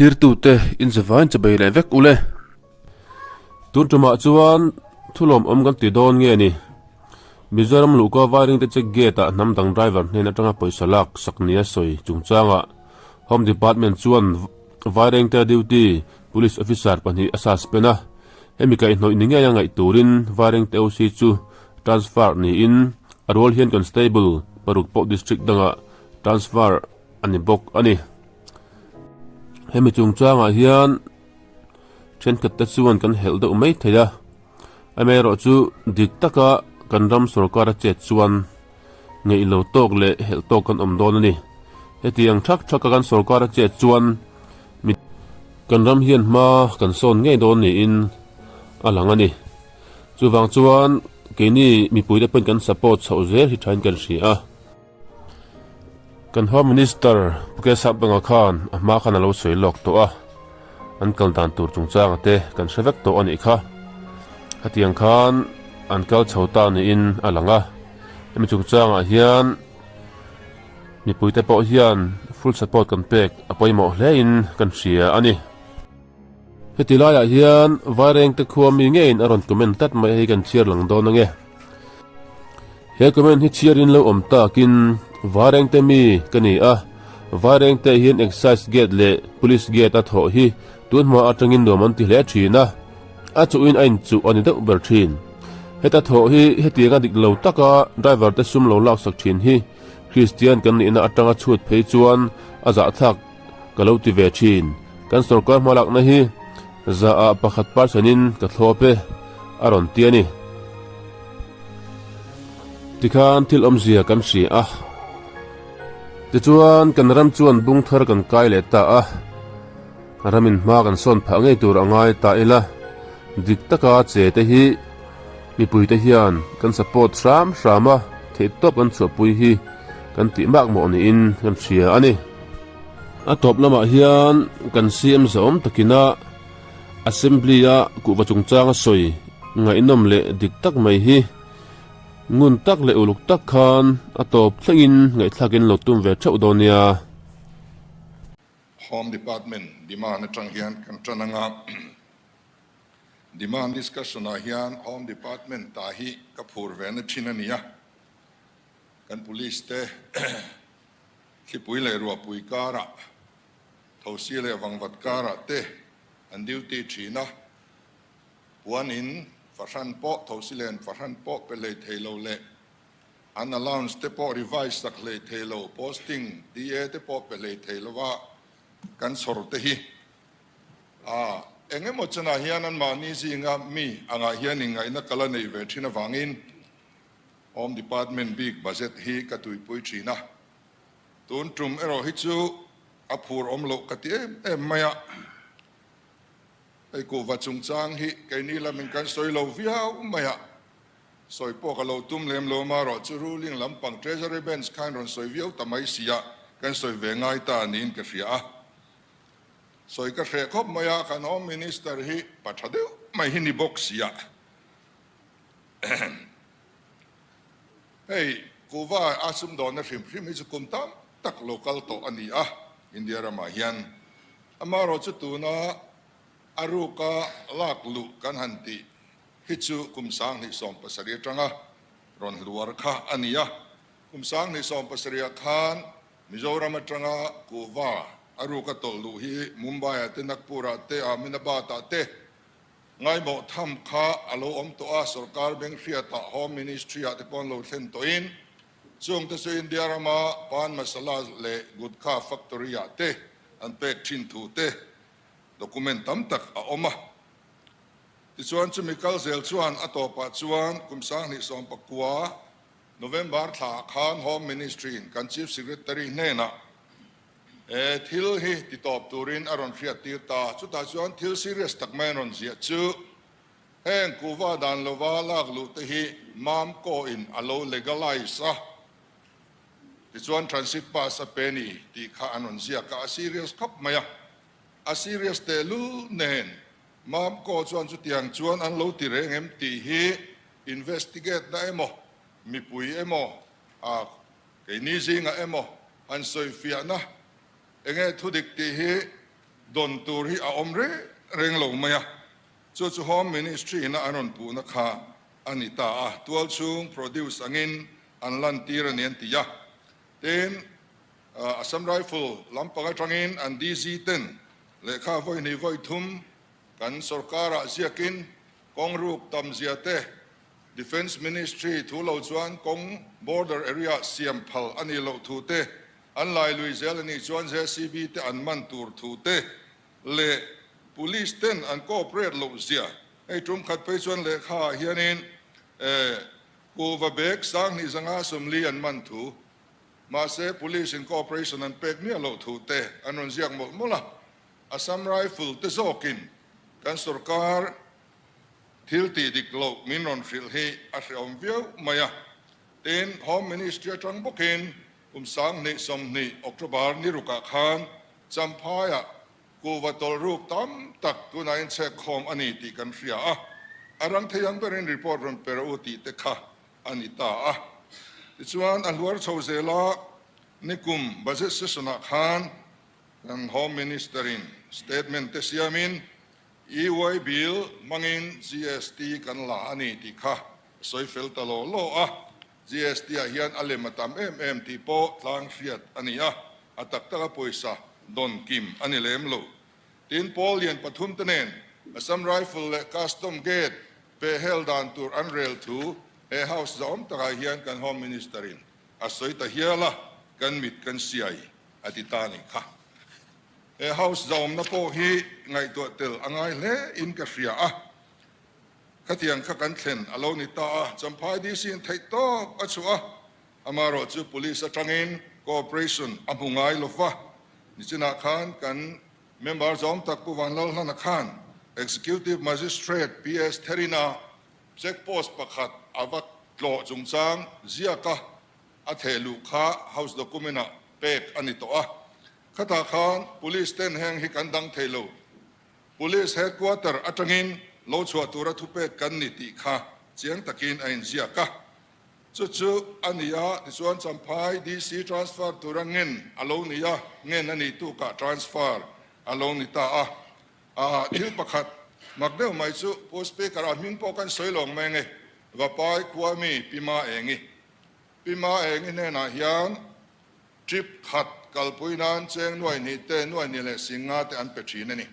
Thlirtute in zavain chawbei leh vek ule. Tun tumah chuan thulawm awm kan ti dawn nge ni? Mizoram luhka Vairengte check gate ah hnam dang driver hnen atanga pawisa lak sak nia sawi chungchangah Home Department chuan Vairengte duty police officer pahnih a suspend a, hemi kaihhnawih ni ngeia ngaih turin Vairengte OC chu transfer niin a rual hian constable paruk pawh district dangah transfer a ni bawk a ni. Hemi chungchangah hian thenkhat te chuan kan helh deuh mai thei a, amaherawhchu dik taka kan ram sorkar a chet chuan ngeih lo tawk leh helh tawk kan awm dawn a ni. Hetiang thak thaka kan sorkar a chet chuan mi kan ram hian hma kan sawn ngei dawn niin a lang a ni. Chuvang chuan keini mipuite pawhin kan support chhoh zel hi thain kan hria a. Kan Home Minister Pu Kesap Banga khan a hma khan a lo sawi lawk tawh a, an kal dan tur chungchanga te kan hre vek tawh a nih kha. Hetiang khan an kal chho ta niin a lang a, hemi chungchangah hian mipuite pawh hian full support kan pek a pawimawh hlein kan hria a ni. Heti laiah hian Vairengte khua mi ngeiin a rawn comment tlat mai a hei kan chhiar lang dawn ange. He comment hi chhiarin lo awm takin Vairengte mi ka ni a, Vairengte hian Excise gate leh Police gate a thawh hi tunhma atangin nuam an ti hle thin a, a chuhin a inchuh a ni deuh ber thin. Heta thawh hi hetianga dik lo taka driver te sum lo laksak thin hi Kristian kan nihna atanga chhut phei chuan a zahthlak ka lo ti ve thin. Kan sorkar hmalakna hi za ah pakhat percent in ka thlawp e, a rawn ti a ni. Tikhan thil awmzia kan hria a. Tichuan kan ram chuan bung thar kan kai leh ta a, ramin hma kan sawn phah ngei tur a ngai ta ila, dik taka che te hi mipuite hian kan support hram hram a, theihtawp kan chhuahpui hi kan tih mak mawh niin kan hria a ni. A tawp lamah hian kan CM zahawm takina Assembly-a kuhva chungchanga sawi ngaihnawm leh dik tak mai hi ngun tak leh uluk tak khan a tawp thlengin ngaihthlakin lo tum ve theuh dawn nia. Home Department demand atang hian kan tan anga demand discussion ah hian Home Department ta hi ka phur ve na thin a nia. Kan police te Thlipui leh ruahpui karah, thosi leh vangvat karah te an duty thin a, puan in fahran pawh thosi len fahran pawh pe hlei thei lo leh an allowance te pawh revise sak hlei thei lo, posting DA te pawh pe hlei thei lo a kan chhawr te hi a eng emaw chenah hian anmahni zinga mi angah hian inngaihna kal a neih ve thin avangin Home Department bik budget hi ka tuipui thin a, tun tum erawh hi chu a phur awm loh ka ti em em mai a. Hei kuhva chungchang hi keini lamin kan sawi lo viau mai a, sawi pawh ka lo tum lem lo amarawh chu ruling lampang Treasury Bench khan rawn sawi viau ta mai si a, kan sawi ve ngai ta niin ka hria a. Sawi ka hreh khawp mai a, kan Home Minister hi pa tha deuh mai hi ni bawk si a. Hei Kuva a sumdawnna hrim hrim hi chu kum tam tak lo kal tawh a ni a, India ramah hian. Amaherawh chu tuna a ruka lak luh kan han tih hi chu kum 2017 atanga rawn hluar kha a ni a. Kum 2017 ah khan Mizoram atanga Kuva a ruka tawlh luh hi Mumbai-ah te, Nagpur-ah te, Ahmedabad-ah te, Ngaimawh tham kha a lo awm tawh a, sorkar beng hriatah Home Ministry-ah te pawh an lo thlen tawhin chung te chu India rama Pan Masala leh Gutkha factory-ah te an pek thin thu te document tam tak a awm a. Tichuan chumi kal zel chuan a tawpah chuan kum 2019 November thlaah khan Home Ministry-in kan Chief Secretary hnenah He thil hi ti tawp turin a rawn hriat tir ta. Chutah chuan thil serious tak mai an rawn ziah chu heng kuhva dan lova lak luh te hi Mamco in a lo legalize a, tichuan transit pass a pe ni tih kha an rawn ziak a, a serious khawp mai a. A serious tehlul nen Mamco chuan chutiang chuan an lo ti reng em tih hi investigate na emaw mipui emaw a Keini zingah emaw han sawifiahna enge thudik tih hi Dawn tur hi a awm reng reng lo mai a, chu chu Home Ministry ina an rawn puhna kha a ni ta a, tualchhung produce angin an lantir a ni an ti a. Tin, Assam Rifle lampang atangin an DG ten lehkha vawi hnih vawi thum kan sorkarah ziakin kawng ruk tam zia te, Defence Ministry thu lo chuan kawng border area siam phal a nih loh thu te, An lai lui zel a nih chuan JCB te an man tur thu te leh Police ten an cooperate loh zia hei tum khat phei chuan lehkha ah hianin kuhva bag 2000 40 an man thu mahse Police in cooperation an pek miah loh thu te an rawn ziak mawlh mawlh a, Assam Rifle te zawkin kan sorkar thil tih dik loh min rawn hrilh hi a hrehawm viau mai a, tin Home Ministry atang bawkin Kum 2020 October ni rukah khan Champhaiah kuhva tawlh ruk tam tak tunah in chhek khawm a ni tih kan hria a, a rang thei ang berin report rawn pe rawh u tih te kha a ni ta a. Tichuan a hluar chho zel a, nikum budget session ah khan kan Home Minister in statement te siamin EY bill hmangin GST kan la a ni tih kha a sawi fel ta law law a. GST ah hian a lem a tam em em tih pawh tlang hriat a ni a, a tak taka pawisa dawn kim a ni lem lo. Tin, pawl lian pathum te nen Assam Rifle leh Custom Gate peh hel dan tur an rel thu he House zahawm takah hian kan Home Minister in a sawi ta hial a, kan mit kan siai a ti ta a nih kha. He House zahawmna pawh hi ngaihtuah tel a ngai hle in ka hria a. Khatiang kha kan thlen a lo ni ta a, Champhai DC in theih tawp a chhuah a, amaherawh chu Police atangin cooperation a hmu ngai lo va, nichinah khan kan member zawm tak Pu Vanlalhlana khan Executive Magistrate PS Therina check post pakhat a va tlawh chungchang ziaka a theh luh kha House document ah pek a ni tawh a, khatah khan Police ten heng hi kan dang thei lo. Police headquarter atangin lo chhuah tura thupek kan ni tih kha chiang takin a inziak a. Chu chu a ni a, tichuan Champhai DC transfer tura ngen a lo ni a, ngen a nih tukah transfer a lo ni ta a. Aa, thil pakhat mak deuh mai chu Pu Speaker a hming pawh kan sawi lawng mai nge, Vapai khua mi Pi Ma Engi. Pi Ma Engi hnenah hian Trip khat kalpui nan cheng nuai hnih te, nuai hnih leh sing nga te an pe thin a ni.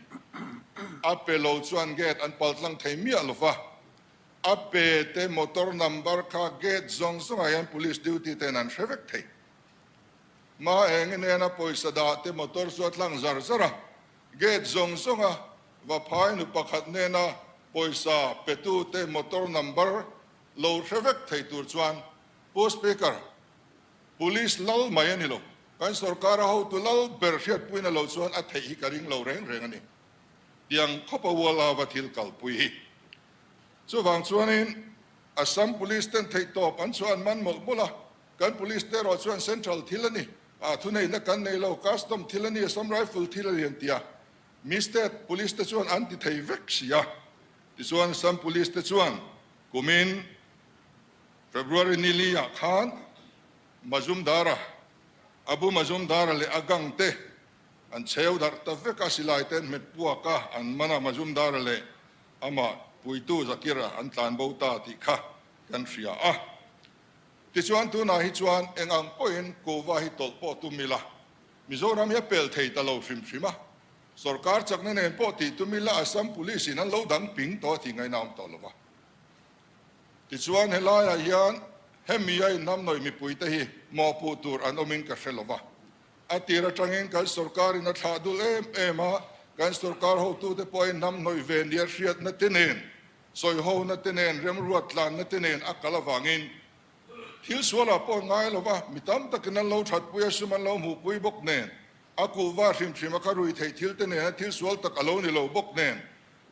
A pe lo chuan gate an pal tlang thei miah lo va, a pe te motor number kha gate zawng zawngah hian police duty ten an hre vek thei. Ma eng i nena pawisa dah te motor chu a tlang zar zar a, gate zawng zawnga Vaphai nu pakhat nena pawisa petu te motor number lo hre vek thei tur chuan Pu Speaker, Police lal mai a ni lo. Kan sorkar a hotu lal ber hriatpuina lo chuan a theih hi ka ring lo reng reng a ni. Tiang khawp a ual ava thil kalpui hi. Chuvang chuanin Assam Police ten theihtawp an chhuah an man mawlh mawlh a, kan Police te erawh chuan Central thil a ni, ah thuneihna kan nei lo, Custom thil a ni, Assam Rifle thil a ni an ti a. Mi State Police te chuan an ti thei vek si a. Tichuan Assam Police te chuan kumin February ni li ah khan Mazumdara, Abu Mazumdara leh a gang te an cheu darh ta vek a, silai te an hmet puak a, an man a, Mazumdara leh amah puitu Zakira an tlan bo ta tih kha kan hria a. Tichuan tunah hi chuan eng ang pawhin kuhva hi tawlh pawh tum ila, Mizoram hi a pel thei ta lo hrim hrim a, sorkar chakna nen pawh tih tum ila Assam Police in an lo dang ping tawh a tih ngaihna a awm tawh lo va. Tichuan helaiah hian hemi a inhnamhnawih mipuite hi mawhpuh tur an awmin ka hre lo va. A tir atangin kan sorkarin a thlah dul em em a, kan sorkar hotute pawh a inhnamhnawih ve nia hriatna te nen, sawihona te nen, remruat tlanna te nen a kal avangin thil sualah pawh an ngai lo va, mi tam takin an lo thatpui a, sum an lo hmuhpui bawk nen, a kuhva hrim hrim a kha rui theih thil te nena thil sual tak a lo ni lo bawk nen,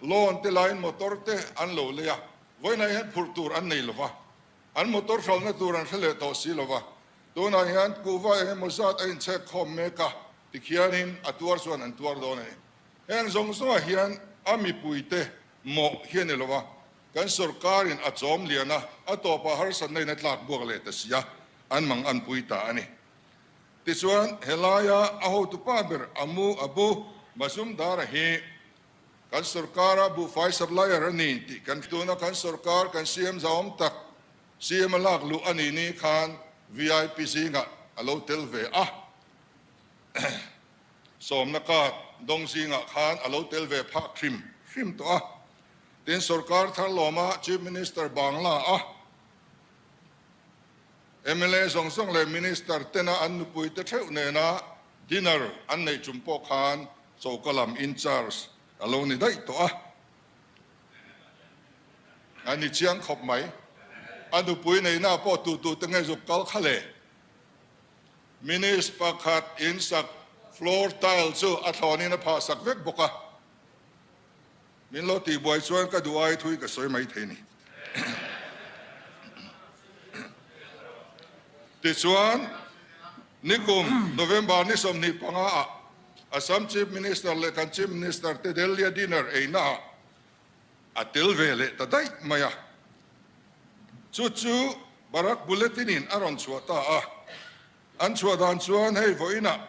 Loan te laiin motor te an lo lei a, vawiinah hian phurh tur an nei lova, an motor hralhna tur an hre leh tawh si lova, tunah hian kuhva eng emaw zat a inchhek khawm mek a, tikhianin a tuar chuan an tuar dawn a ni. Heng zawng zawngah hian a mipuite mawh hi a ni lova, kan sorkarin a chawm lian a, a tawpah harsatna in a tlak buak leh ta si a, an mang an pui ta a ni. Tichuan, helaia a hotupa ber Amu Abu. Mazumdar-a hi kan sorkara buhfai supplier a ni tih kan tuna kan sorkar kan CM zahawm tak CM a lak luh a nih ni khan vip zingah a lo tel ve a. Sawmna card dawng zingah khan a lo tel ve phak hrim hrim tawh a. Tin, sorkar thar lawma Chief Minister Bangla a mla zawng zawng leh Minister tena an nupuite theuh nena dinner an neih tum pawh khan choka lam in charge a lo ni daih tawh a. A ni chiang khawp mai. A nupui neihna pawh tu tu te nge zuk kal kha le. Minis pakhat in sak floor tile chu a thlawnin a phah sak vek bawk a. Min lo tihbuai chuan ka duh ai thui ka sawi mai thei ni. Tichuan, nikum November ni 25 ah Assam Chief Minister leh kan Chief Minister te Delhi-a dinner eina ah a tel ve leh ta daih mai a. Chu chu Barak Bulletin in a rawn chhuah ta a. An chhuah dan chuan hei vawiinah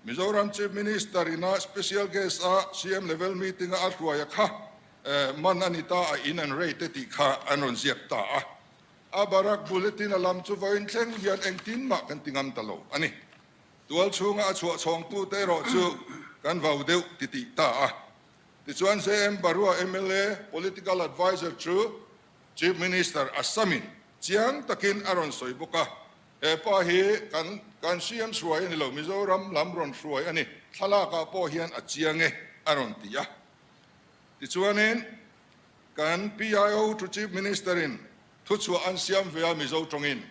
Mizoram Chief Minister ina Special Guest a CM level meeting a a hruai a kha man a ni ta a in an rate e tih kha an rawn ziak ta a. A Barak Bulletin a lam chu vawiin thleng hian engtin mah kan ti ngam ta lo a ni. Tual chhunga a chhuah chhawngtute erawh chu kan vau deuh ti tih ta a. Tichuan JM Barua mla Political Adviser chu Chief Minister Assam-in chiang takin a rawn sawi bawk a. He pa hi kan kan CM hruai a ni lo, Mizoram lam rawn hruai a ni, thlalakah pawh hian a chiang e, a rawn ti a. Tichuanin kan PIO to Chief Minister-in thuchhuah an siam ve a Mizo tawngin.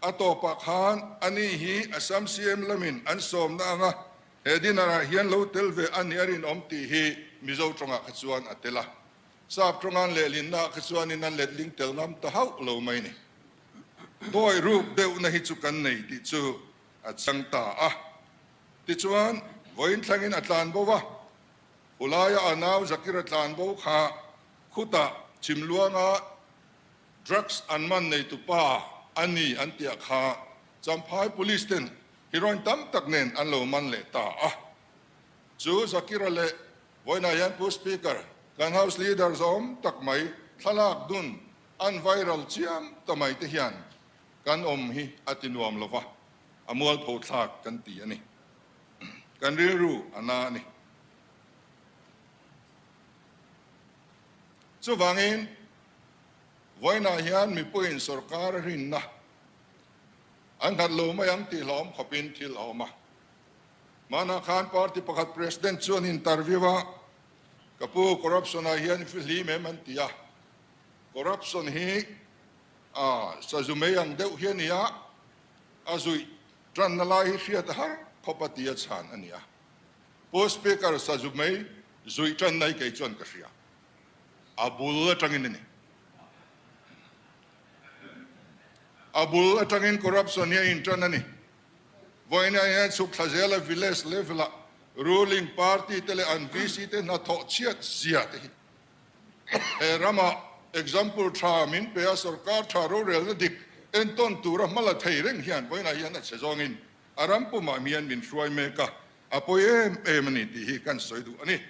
A tawpah khan ani hi Assam CM lamin an sawmna anga he dinner-ah hian lo tel ve a ni a rinawm tih hi Mizo tawngah kha chuan a tel a. Sap tawngan lehlinnaah kha chuanin an letling tel ngam ta hauh lo mai ni. Dawi ruk deuhna hi chu kan nei tih chu a chiang ta a. Tichuan, vawiin thlangin a tlan bo va, Khulaia a nau Zakira tlan bo kha khutah Chhimluanga drugs an man neitu pa a ni an tiah kha Champhai Police ten heroin tam tak nen an lo man leh ta a. Chu Zakira leh vawiinah hian Pu Speaker, kan House Leader zawm tak mai thlalak dun An viral chiam ta mai te hian kan awm hi a ti nuam lo va, a mualpho thlak kan ti a ni. Kan rilru a na a ni. Chuvangin, vawiinah hian mipuiin sorkar a rinna an nghat lo mai ang tih hlauhawm khawpin thil a awm a. Hmanah khan party pakhat president chuan interview a, Ka pu, corruption-ah hian i fihlim em an ti a. Corruption hi a sazu mai ang deuh hi a ni a, a zuih tanna lai hi hriat a har khawp a ti a chhan a ni a. Pu Speaker sazu mai zuih tanna hi kei chuan ka hria. A bul atangin a ni. A bul atangin corruption hi a intan a ni. Vawiinah hian chhuk thla zela village level ah ruling party te leh an VC te hnathawh chhiat zia te hi He rama example tha min pe a, sorkar tha rorelna dik entawn tura hma la thei reng hian vawiinah hian a chhe zawngin a ram pumah mian min hruai mek a, a pawi em em a ni tih hi kan sawi duh a ni.